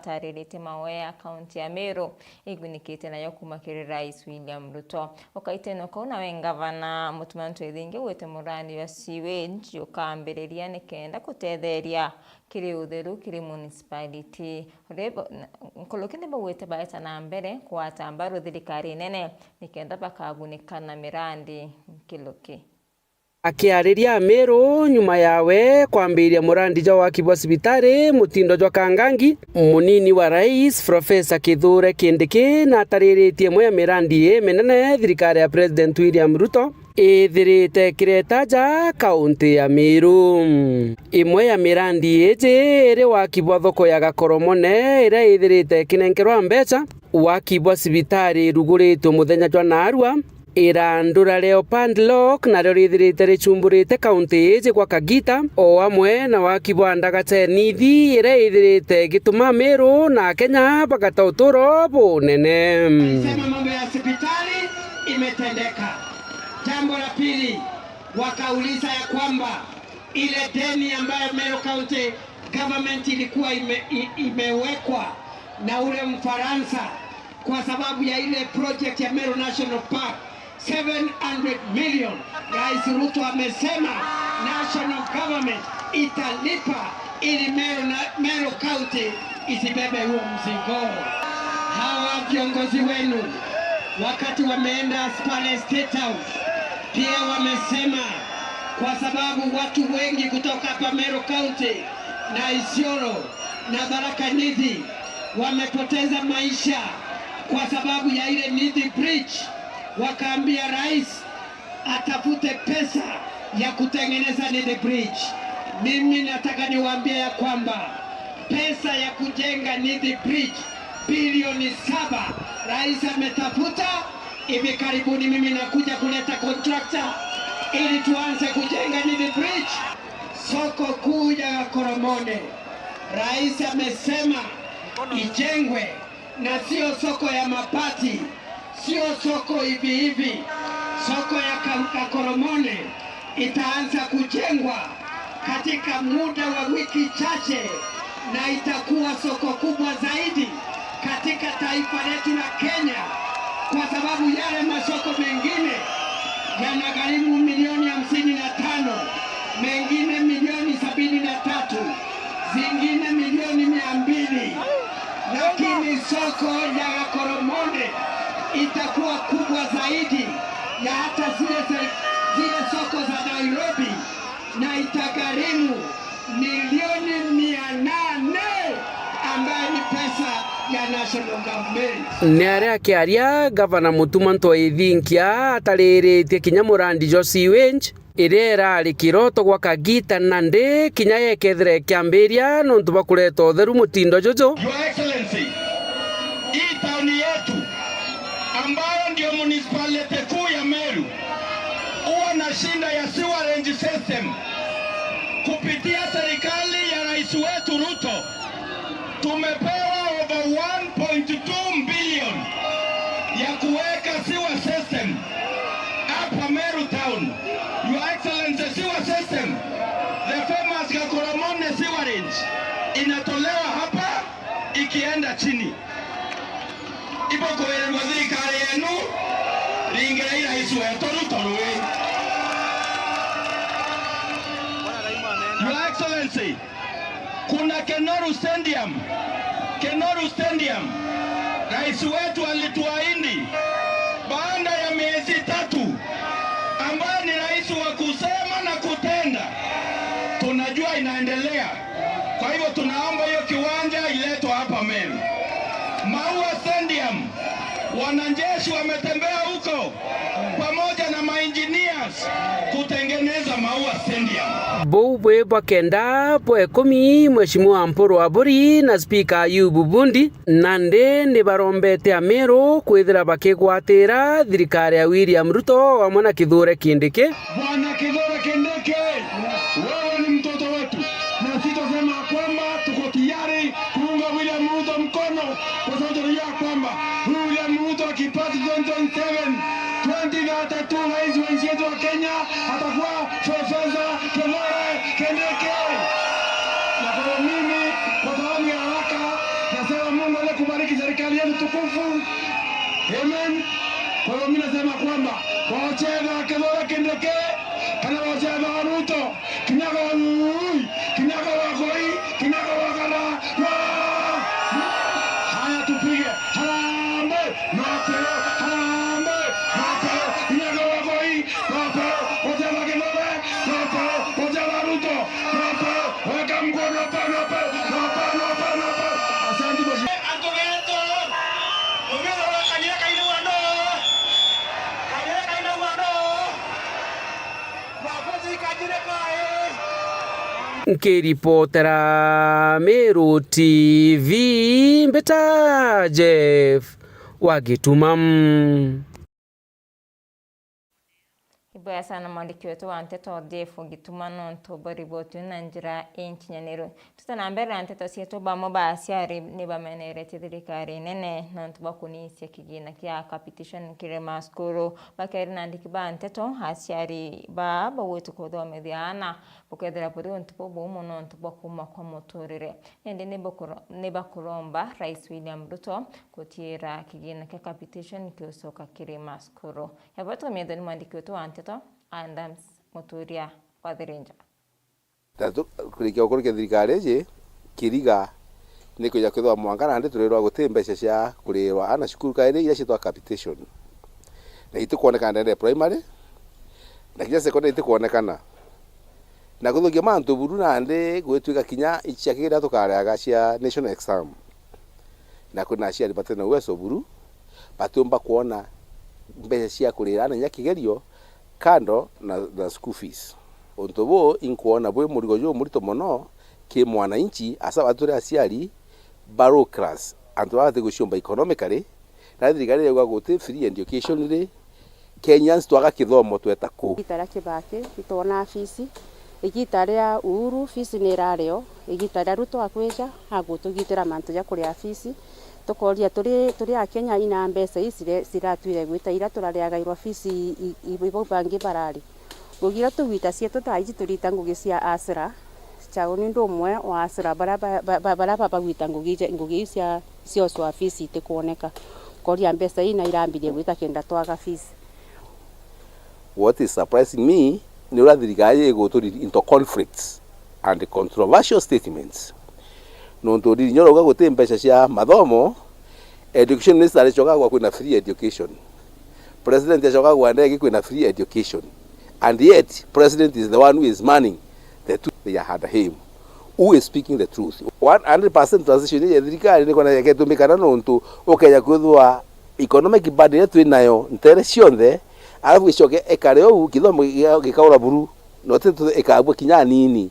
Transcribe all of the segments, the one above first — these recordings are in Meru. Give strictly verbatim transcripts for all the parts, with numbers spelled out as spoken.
atariritie mawe ya kaunti ya Meru igunikite nayo kuuma kiri Rais William Ruto. Ukaitene kau nawe ngavana Mutuma M'Ethingia augite murandi wa sewage jukambiriria nikenda gutetheria kiri utheru kiri municipality. Rebo-, n-, nkuruki ni baugite baeta na mbere kugwata mbaru thirikari nene nikenda bakagunika na mirandi nkuruki. Akiariria Ameru nyuma yawe kwambiria murandi jwa waki bwa cibitari mutindo jwa Kangangi, munini wa rais Professor Kithure Kindiki natariritie imwe ya mirandi iminene thirikari ya President William Ruto ithirite ikireta ja kaunti ya Meru. Imwe ya mirandi iji iri waki bwa thoko ya Gakoromone iria ithirite ikinenkerwa mbeca, waki bwa cibitari iruguritwe muthenya jwa naarua, irandura Leopard Lock nario rithirite ricumburite kaunti iji gwa kagita, o amwe na waki bwa ndagaca ya Nithi iria ithirite igituma Ameru na Akenya bagata uturo bunene. Sema mambo ya hospitali imetendeka. Jambo la pili, wakauliza ya kwamba ile deni ambayo Meru County Government ilikuwa ime-, i-, imewekwa na ule Mfaransa kwa sababu ya ile project ya Meru National Park, seven hundred million. Rais Ruto amesema national government italipa ili Meru na, Meru County isibebe huo mzigo. Hawa viongozi wenu, wakati wameenda pale State House, pia wamesema kwa sababu watu wengi kutoka hapa Meru County na Isiolo na Tharaka Nithi wamepoteza maisha kwa sababu ya ile Nithi Bridge, wakaambia rais atafute pesa ya kutengeneza Nithi Bridge. Mimi nataka niwaambie ya kwamba pesa ya kujenga Nithi Bridge bilioni saba rais ametafuta. Hivi karibuni mimi nakuja kuleta contractor ili tuanze kujenga Nithi Bridge. Soko kuu ya Gakoromone, rais amesema ijengwe, na sio soko ya mabati, sio soko hivi hivi. Soko ya Ka-, Gakoromone itaanza kujengwa katika muda wa wiki chache, na itakuwa soko kubwa zaidi katika taifa letu la Kenya, kwa sababu yale masoko mengine yanagharimu milioni hamsini na tano, mengine milioni sabini na tatu, zingine milioni mia mbili, lakini soko ya Gakoromone itakuwa kubwa zaidi ya hata zile se-, zile soko za Nairobi, na itagharimu milioni mia nane, ambayo ni pesa ya national government. Ni aria akiaria, Gavana Mutuma M'Ethingia atariritie kinya murandi jwa sewage, iria irari kiroto gwa kagita, nandi kinya yekethira ikiambiria nontu bwa kureta utheru mutindo juju. Your Excellency, hii tauni yetu ambayo ndio municipality kuu ya Meru huwa na shida ya sewerage system. Kupitia serikali ya rais wetu Ruto, tumepewa over one point two billion ya kuweka sewer system hapa Meru Town. Your Excellency, sewer system, the famous Gakoromone sewerage, inatolewa hapa ikienda chini. Ibo kuererwa thirikari yenu, ringirai rais wetu Ruto rui. Your Excellency, kuna Kenoru Stadium. Kenoru Stadium, rais wetu alituahidi baada ya miezi tatu, ambaye ni rais wa kusema na kutenda, tunajua inaendelea. Kwa hivyo tunaomba hiyo kiwanja iletwe hapa Meru. Maua Stadium, wanajeshi wametembea huko pamoja na maengineers kutengeneza Maua Stadium. Buu bwi bwa kenda bwa ikumi, Mheshimiwa Mpuru Aburi na Spika Ayubu Bundi nandi ni barombete Ameru kwithira bakigwatira thirikari ya William Ruto amwe na Kithure Kindiki. Bwana Kithure Kindiki, wewe ni mtoto wetu, na sitasema kwamba tuko tayari kuunga William Ruto mkono, kwa sababu tunajua kwamba William Ruto akipata twenty twenty-seven, twenty thirty-two, rais wa nchi yetu ya Kenya atakuwa Professor Kithure Kindiki. Na kwa hiyo mimi, kwa sababu ya haraka, nasema Kubariki serikali yetu tukufu. Amen. Kwa hivyo mimi nasema kwamba wacheza Kithure Kindiki, kana wacheza Ruto, Kinyaga wa Ui, Kinyaga wa Goi, Kinyaga wa Gara. Wa- Haya, tupige. Harambee! Nopeo! Harambee! Nopeo! Kinyaga wa Goi! Nopeo! Wacheza Kithure! Nopeo! Wacheza Ruto! Nopeo! Weka mkono! Nopeo! Nopeo! Nopeo! Nopeo! Asante mheshimiwa. Antu betu, mumiro wa kanyira kaina wano. Kanyira kaina wano. Nkiripotera Meru T V, mbita Jeff wa Gituma. Iboya sana mwandiki wetu wa nteto Jeff Gituma nontu bwa riboti na njira inkinyaniru. Tute na mbere na nteto cietu, bamwe ba aciari ni bameneretie thirikari nene nontu bwa kunisia kigina kia capitation kiri maskuru. Bakeri na andiki ba nteto, aciari baa bagwiti kuthomithia aana bukethira buri untu bubumu nontu bwa kuuma kwa muturire. Indi ni bukuro-, ni bakuromba Rais William Ruto gutiira kigina kia capitation kiucoka kiri maskuru. Yabo tukamithwa ni mwandiki wetu wa nteto, Adams Muturia wa Thirinja. Na tu-, kurikia gukurukia thirikari iji, kiriga ni kwija kwithirwa mwanka nandi turirwa guti mbeca cia kurirwa aana cukuru kairi iria ciitwa capitation. Na itikwonekana ndene ya primary, na kinya secondary itikwonekana. Na kuthukia mantu buru nandi gwitwika kinya ici cia kiria tukareaga cia national exam. Na kwina aciari bati na uwezo buru, batiumba kwona mbeca cia kurira aana inya kigerio, kando na, na school fees. Untu buu inkwona bwi murigo jumurito mono ki mwananchi, hasa batwi turi aciari ba low class, antu baa bati guciumba economically, na thirikari irauga guti free education ri, Kenyans twaga kithomo tweta ku? Igita ria Kibaki, itwona fees. Igita ria Uhuru, fees ni irari o. Igita ria Ruto akwija, agutugitira mantu ja kuria fees. Tukoria turi, turi Akenya, ina mbeca ii cire-, ciratwire gwita iria turariagairwa fees i, i, i, bau bangi barari. Ngugi iria tugwita cietu thaa iji turita ngugi cia asira. Chao ni undu umwe wa asira baria ba, ba, ba, baria ba, bagwita ngugi ije, ngugi iu cia, cia ucwa fees itikwoneka. Koria mbeca ii na irambirie gwita kenda twaga fees. What is surprising me ni uria thirikari iguturi into conflicts and controversial statements. Nontu ndirinya urauga guti mbeca cia mathomo, education minister aricoka kwa kwina free education. President acoka kwa ndege kwina free education. And yet, president is the one who is manning the two. They are under him. Who is speaking the truth? One hundred percent transition ya thirikari ni kona yaketumikana nontu ukeja kwithwa economic burden iria twi nayo ntere cionthe, alafu icoke ikare uu, kithomo giga-, gikaura buru, na uti tu-, ikabua kinya anini.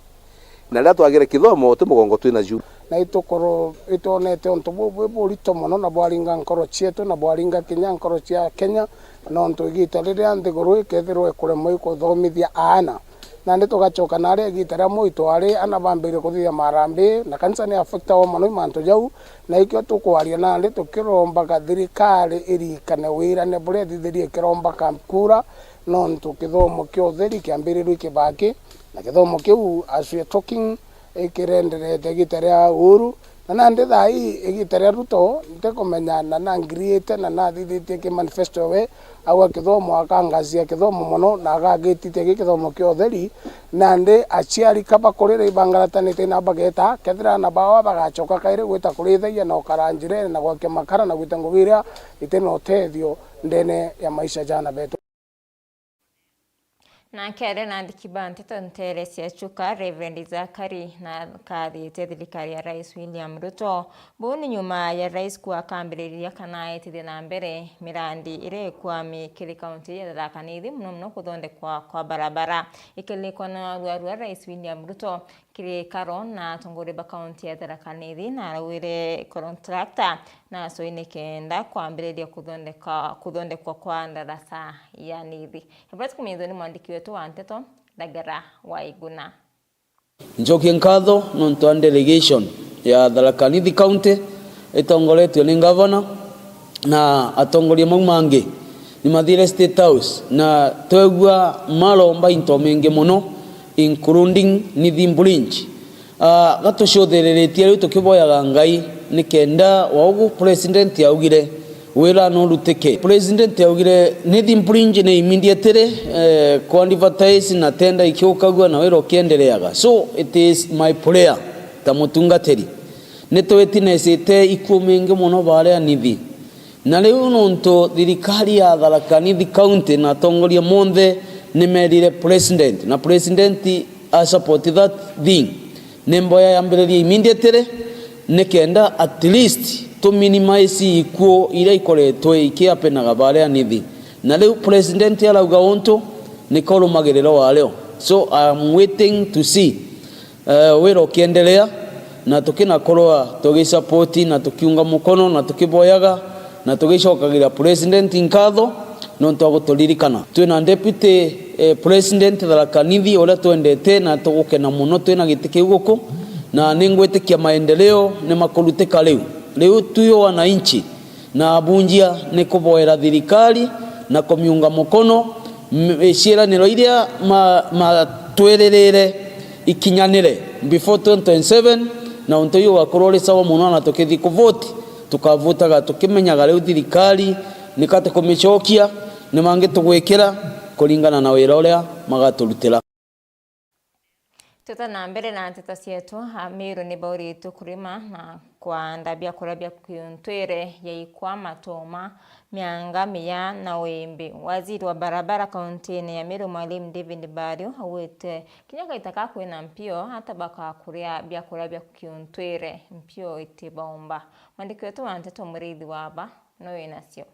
Na riria twagire kithomo, uti mugongo twi naju. Na itukorwo itwonete untu buu bwi burito mono, na bwaringa nkoro cietu, na bwaringa kinya nkoro cia Kenya, nontu igita riria nthiguru ikethirwa ikuremwa ikuthomithia aana. Nandi tugacoka naria igita ria Moi twari, ana bambirie kuthithia marambi, na kanisa ni affectawa mono i mantu jau, na ikio tukwaria nandi tukirombaga thirikari irikane wirane buria ithithirie ikiromba Camp Kura, nontu kithomo kia utheri kiambirirwe i Kibaki, na kithomo kiu, as we are talking, ikirenderete igita ria Uhuru, na nandi thaa ii igita ria Ruto, ntikumenya na nangiriite na nathithitie ki manifesto we, agwa kithomo, akangazia kithomo mono, na agagititia gi kithomo kia utheri, nandi aciari ka bakurira ibangaratanite na bageta, kethira aana bawa bagacoka kairi gwita kurithagia na ukara njirene na gwakia makara na gwita ngugi iria iti na utethio ndene ya maisha jana betu. Nake ari na andiki ba nteto ntere cia Chuka, Reverend Zakari, na akathite thirikari ya Rais William Ruto. Buu ni nyuma ya Rais kuakambiriria kana aitithia na mbere mirandi iria ikwami kiri kaunti ya Tharaka Nithi, muno muno kuthondekwa kwa barabara. Ikiririkana narua rua Rais William Ruto kiri karo na atongoria ba kaunti ya Tharaka Nithi, na araugire contractor na acoi nikenda kwambiriria kuthondeka, kuthondekwa kwa ndaraca ya Nithi. Ebura tukumithwa ni mwandiki wetu wa nteto, Ndagara wa Iguna. Njokie nkatho nontu wa delegation ya Tharaka Nithi County itongoretwe ni ngavana na atongoria mau mangi. Ni mathire State House na twegua maromba into mingi mono, including Nithi Bridge. Ah, gatucuthiriritie riu tukiboyaga Ngai Nikenda wa ugu president augire wira no urutike. President augire, "Nithi mpringe ni immediately, eh, ku advertise na tender ikiukagua na wira ukiendereaga." So it is my prayer ta mutungatiri. Ni twitinesite ikuu mingi mono baria Nithi. Na riu nontu thirikari ya Tharaka Nithi County na atongoria monthe ni merire president, na president a support that thing, ni mboya yambiririe immediately, nikenda at least tu minimize ikuu iria ikoretwe ikiapenaga baria Nithi. Na riu president arauga untu, ni kurumagirira wario. So I am waiting to see eh, wira ukiendelea, na tukinakorwa tugisapoti na tukiunga mukono na tukiboyaga na tugicokagira president nkatho nontu wa guturirikana. Twina deputy, eh, president Tharaka Nithi uria twendete na tugukena mono twina giti kiu guku, na ningwitikia maendeleo ni makurutika riu. Riu tuyo wananchi na abunjia ni kuboera thirikari na kumiunga mukono, m-, ciiraniro iria ma-, matwiririre ikinyanire before twenty twenty-seven, na untu iu ugakorwo uri sawa mono, na tukithi kuvoti, tukavutaga tukimenyaga riu thirikari nika tukumicokia, ni mangi tugwikira kuringana na wira uria magaturutira. Tuta na mbere na nteto cietu, Amiru ni bauritwe kurima na kwanda biakuria bia kiuntwire ya ikwa, matuma, mianga, miya na wimbi. Waziri wa barabara kauntine ya Meru, Mwalimu David Mbario, augite kinya gaita ka kwina mpio, ata bakakuria biakuria bia kiuntwire, mpio itibaumba. Mwandiki wetu wa nteto Muriithi Waba no winacio.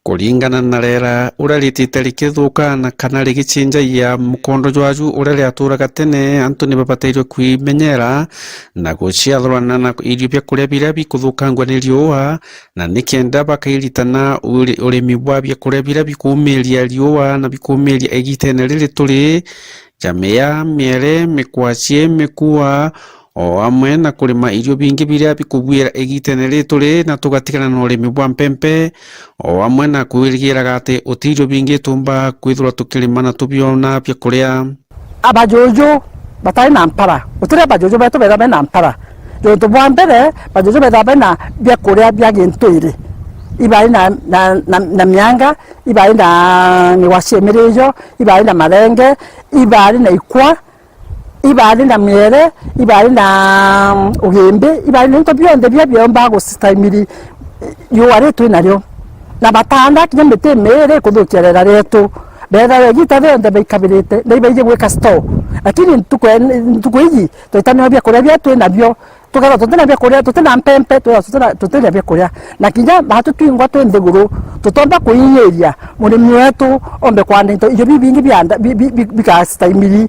Kuringana na riera uria ritite rikithuka na kana rigicinjagia mukondo jwaju uria riaturaga tene, antu ni babatairwe kwimenyera na guciathurana na irio bia kuria biria bikuthukangua ni riua, na nikenda bakairitana uri-, urimi bwa bia kuria biria bikuumiria riua na bikuumiria igitene riri turi, ja miya, miere, mikwacie, mikua, o amwe na kurima irio bingi biria bikubuira igitene riri turi, na tugatigana na urimi bwa mpempe, o amwe na kwirigiraga ati uti irio bingi tumba kwithirwa tukirima na tubiona bia kuria. Abajuju batari na mpara, gutiri abajuju betu betha bena mpara. Juntu bwa mbere, bajuju betha bena bia kuria bia gintwiri, ibari na, na, na, na mianga, ibari na migwa cia mirijo, ibari na marenge, ibari na ikwa, ibari na miere, ibari na, mm, ugimbi, ibari na into bionthe biria biomba gustaimiri riua ri twi nario. Na batanda kinya miti miiri ikuthukia riera rietu. Beethaira igita rionthe baikabirite, na ibaiji gwika store. Lakini ntuku, ntuku iji, twaita nio biakuria biria twi nabio. Tukethirwa tutina biakuria, tutina mpempe, twethirwa tutina, tutina biakuria. Na kinya batu twingwa twi nthiguru, tutomba kuinyiria murimi wetu ombe kwanda into irio bibingi bianda, bi-, bi-, bi-, bikastaimiri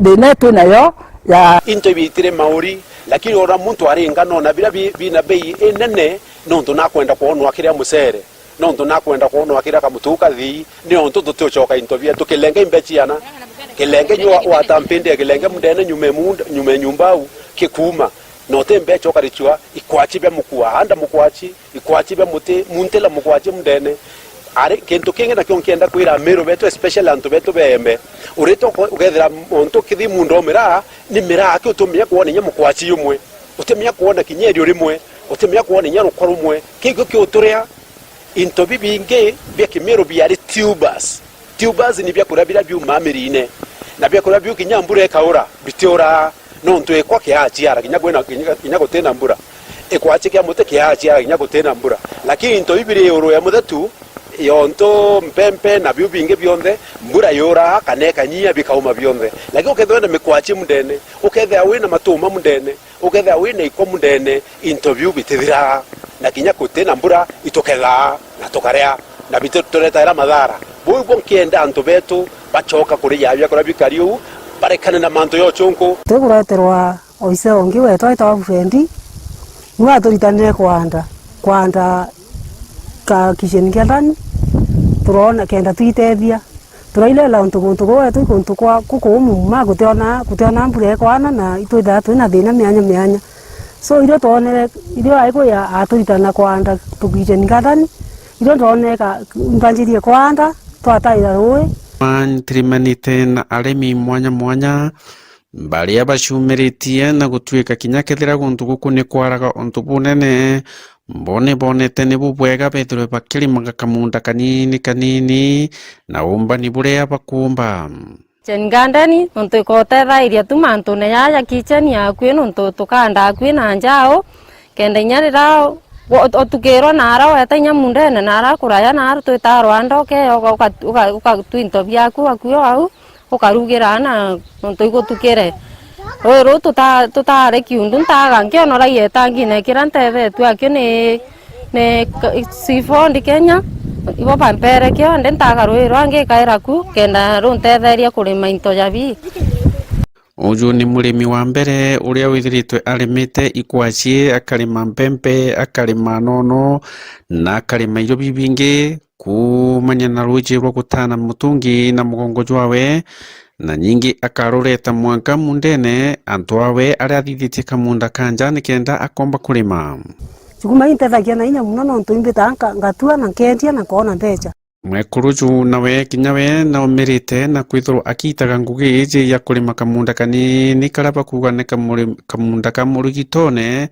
thina twi nayo ya. Into ibitire mauri, lakini ona muntu aringa nona biria bi-, bina bei inene, nontu nakwenda kwonwa kiria mucere. Nontu nakwenda kwonwa kiria kamutu kathii, niontu tutiucoka into bietu. Kilenge imbechiana, kilenge nyo wa-, watampindie kilenge mundene nyume munda, nyume nyumba au, kikuma. Na uti mbecha ukarichwa, ikwachi bia mukua, handa mukwachi, ikwachi bia muti, muntila mukwachi mundene. Ari, kintu kingi nakio nkienda kwira Amiru betu, especially antu betu beembe. Urite uko-, ukethira muntu kithii munda o miraa, ni miraa ki utumia kwona inya mukwachi umwe. Utimia kwona kinya erio rimwe, utimia kwona inya rukwa rumwe. Kigio kiuturia. Into bibingi bia Kimiru biari tubers. Tubers ni biakuria biria biumaa mirine. Na biakuria biu kinya mbura ikaura, bitiuraa. Nontu ikwa kiachiara, kinya kwina, kinya, kinya gutina mbura. Ikwachi kia muti kiachiara, kinya gutina mbura. Lakini into iu biri iguru ya muthetu, yontu mpempe na biu bingi bionthe, mbura yuraa, kana ikanyia, bikauma bionthe. Lakini ukethirwa wina mikwachi mundene, ukethirwa wina matuma mundene, ukethirwa wina ikwa mundene, into biu bitithiraa, na kinya guti na mbura itukethaa na tukaria, na bituretaira mathara. Buu ibo nkienda antu betu bacoka kuri ja biakuria bikari uu, barekane na mantu ya uchunku. Tukureterwa oise ungi wetu aitagwa Frendi, niwe aturitanire kwanda, kwanda ka kitchen garden, turona kenda twitethia. Turairera untu guntu gwetu i guntu kwa, kukuumu ma, gutiona, gutiona mbura ikwana na itwithaga twina thina mianya mianya. So, irio twonere, irio aikuya aturitana kwanda tu kitchen garden, irio twonere ka, mbanjirie kwanda, twataira rui. Ntirimanite na arimi mwanya mwanya, baria bacumiritie na gutuika kinya kethira guntu guku ni kwaraga untu bunene, bo ni bonete ni bubwega bethirwe bakirimaga kamunda kanini kanini na umbani buria bakuumba. Kitchen garden, nontu ikotethairia tu mantune jaa ja kitchen yaku, nontu tukaanda akui na nja au, kenda inya riria wa-, utukirwa naara weta inya mundene, naara kuraya, naara twitaa rwanda, ukeya, uka-, uka-, uka-, ukatwinto biaku akui o au, ukarugira na nontu igutukire. Rui ruu tuta-, tutare kiundu, ntaga nkionora ietangine kiria ntethetue akio ni ni Seafood Kenya, ibo bampere kio, ndi ntaga rui rwangi kaira ku, kenda runtetheria kurima into ja bii. Uju ni murimi wa mbere uria withiritwe arimite ikwaci, akarima mpempe, akarima nono, na akarima irio bibingi, kuumania na ruuji rwa gutana mutungi na mugongo jwawe, na nyingi akarureta mwanka mundene antu awe aria athithitie kamunda ka nja nikenda akomba kurima. Sukuma intethagia na inya mono nontu imbitaga nka-, ngatua na nkendia na nkoona mbecha. Mwekuru ju nawe kinya we naumirite na kwithirwa akiitaga ngugi iji ya kurima kamunda kanini karia bakuuga ni kamuri-, kamunda ka murigitone,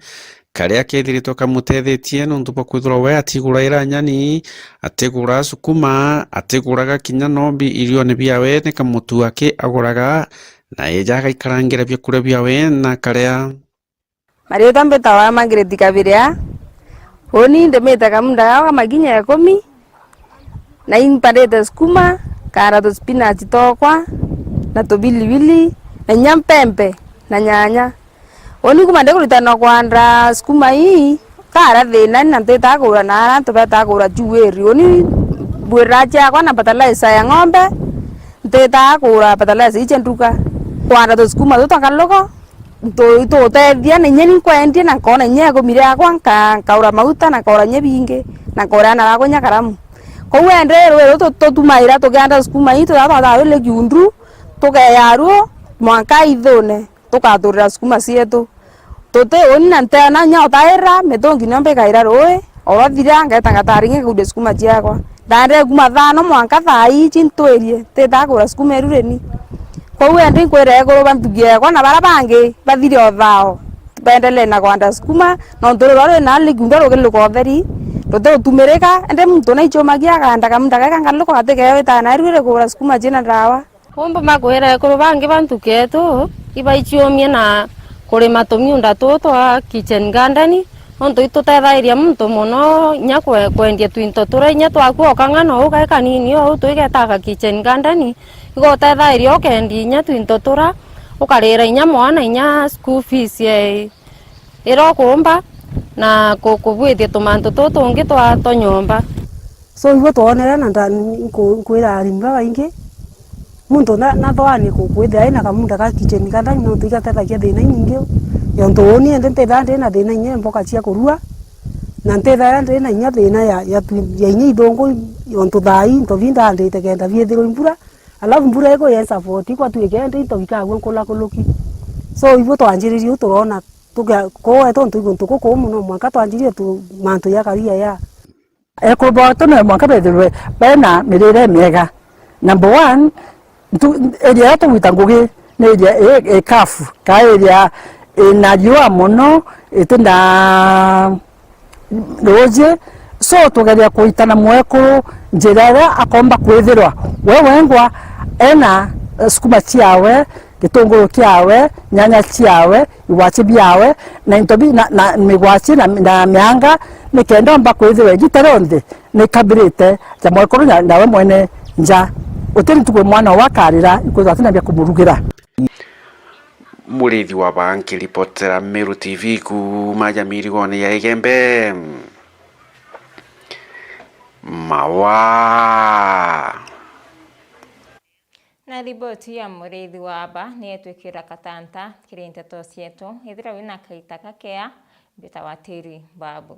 karia kethiritwe kamutethetie nontu bwa kwithirwa we atiguraira nyani, atigura sukuma, atiguraga kinya nombi irione biawe, ni kamutu aki aguraga, na eja agaikarangira biakuria biawe na akaria. Mariitwa mbitawa Margaret Kabiria. Uni ndimite kamunda gakwa makinya ikumi, na impandite sukuma, kaanda tu spinach twakwa, na tubilibili, na inya mpempe, na nyanya. Uni kuma ndikuritana kwanda sukuma ii, kaara thina, na ntitaa kugura na aria antu betaa kugura juu iri. Uni mbwirira ciakwa na fertilizer ya ng'ombe, ntitaa kugura fertilizer ii cia nduka. Kwanda tusukuma tutu twa nkaluko, tu-, itutethia, na inya ni nkwendia, na nkoona inya ikumi riakwa, nka-, nkaura mauta, na nkaura inya bingi, na nkorea aana bakwa inya karamu. Kwou ende rui ruu tu-, tutumaira tukianda sukuma ii, tuthaa twathaa rwili kiundu, tukeya ruo mwanka ithune. Tukaturira sukuma cietu. Tuti uni na nteana inya utaira, mitungi niomba ikaira rui, o rwathira, ngeeta ngataringi nkaguria sukuma ciakwa. Ndaendere kuma thaa no mwanka thaa ii cintwirie, ntitaa kugura sukuma iru rini. Kwou indi nkwira ekuru ba nthugi ekwa na baria bangi bathire o thao, baendelee na kwanda sukuma, nontu rurwa rwi na likiunda rugi rukotheri, ruti rutumirika, indi muntu naichumagia akanda kamunda gaka nkaluko gatikewita na iru iri kugura sukuma ciina ndawa. Umba makwira ekuru bangi ba ntuku yetu ibaichiumie na kurima tumiunda tuu twa kitchen garden, nontu itutethairia muntu mono inya kwe-, kwendia twinto turia inya twaku okang'ana uu gai kanini uu twigetaga kitchen garden, igotethairia ukendia inya twinto turia, ukarira inya mwana inya school fees ye iria ukuumba na ku-, kubwithia tumantu tuu tungi twa, twa nyomba. So, ibo twonere na nda-, nku-, nkwira arimi babaingi, muntu na-, nathoanie ku-, kwithira ena kamunda ka kitchen garden, nontu igatethagia thina inyingi. Yontu uni indi ntithaa ndina thina inya mboka cia kurua, na ntithaa ndina inya thina ya, ya twi-, ya inya ithungu, yontu thaa ii into bindaandite kenda biithirwa imbura, alafu mbura igwe yensa forty, kwa twike indi into bikagua nkulakuluki. So, ibo twanjiririe u turona tukia-, kuu tontu i guntu gukuu mono, mwanka twanjirie tu mantu ja karia ya. Ekuru betu no mwanka bethirwe bena mirire miega. Number one, ntu-, area iria tugwita ngugi ni area i, i kafu, ka area ina riua mono, iti na ruuji. So, tugeria kuitana mwekuru njira iria akomba kwithirwa we wengwa ena, eh, sukuma ciawe, gitunguru kiawe, nyanya ciawe, igwachi biawe, na into bi-, na, na migwachi na, na mianga, nikenda omba kwithirwa igita rionthe nikabirite ja mwekuru na, nawe mwene nja. Uti ntuku mwana owe akarira, ikwithirwa atina bia kumurugira. Murithi wa Baa nkiripotera Meru T V kuuma ja mirigone ya Igembe. Mawa. Na riboti ya Murithi wa Baa ni yetwikira katanta kiri nteto cietu. Ethira wina kaita gakea, mbita wa Tiri Babu.